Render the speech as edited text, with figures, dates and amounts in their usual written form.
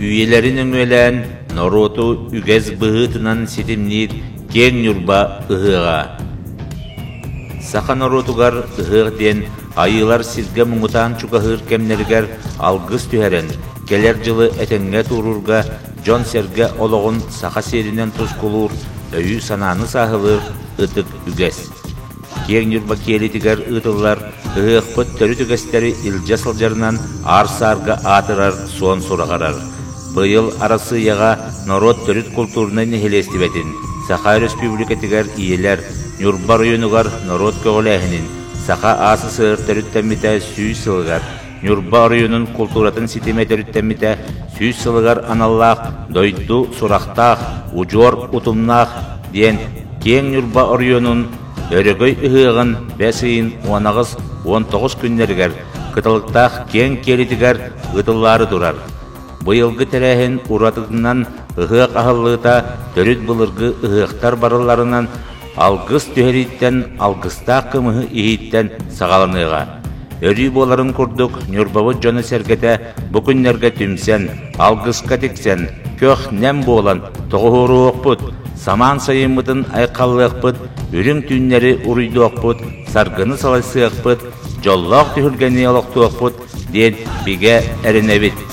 Үйэлэри нөҥүөлээн норуоту үгэс быһыытынан ситимниир Киэҥ Ньурба ыһыаҕа. Саха норуотугар ыһыах диэн айыылар сиргэ муҥутаан чугаһыыр кэмнэригэр алгыс түһэрэн, кэлэр дьылы этэҥҥэ туоруурга дьон-сэргэ олоҕун саха сиэринэн тускулуур, өйү-санааны сааһылыыр ытык үгэс. Киэҥ Ньурба киэлитигэр ыытыллар ыһыахпыт төрүт үгэстэри илдьэ сылдьарынан аар-саарга аатырар суон сураҕырар. Быйыл Арассыыйаҕа норуот төрүт култуурунай нэһилиэстибэтин, Саха Өрөспүүбүлүкэтигэр ийэлэр, Ньурба оройуонугар норуот көҕүлээһинин, Саха АССР төрүттэммитэ 100 сылыгар, Ньурба оройуонун култууратын ситимэ төрүттэммитэ 100 сылыгар аналлаах «Дойду сурахтаах, удьуор утумнаах» диэн киэҥ Ньурба оройуонун Өрөгөй ыһыаҕын бэс ыйын 18-19 күннэригэр кыталыктаах киэҥ киэлитигэр ыытыллаары турар. Быйылгы тэрээһин уратытынан ыһыах аһыллыыта төрүт былыргы ыһыахтар барылларынан алгыс түһэрииттэн алгыстаах кымыһы иһииттэн саҕаланыаҕа. Өрүү буоларын курдук Ньурбабыт дьоно-сэргэтэ бу күннэргэ түмсэн, алгыска тиксэн, көх-нэм буолан тоҕуһуоруохпут, самаан сайыммытын айхаллыахпыт, үрүҥ түүннэри уруйдуохпут, саргыны салайсыахпыт, дьоллоох түһүлгэни олохтуохпут диэн бигэ эрэнэбит.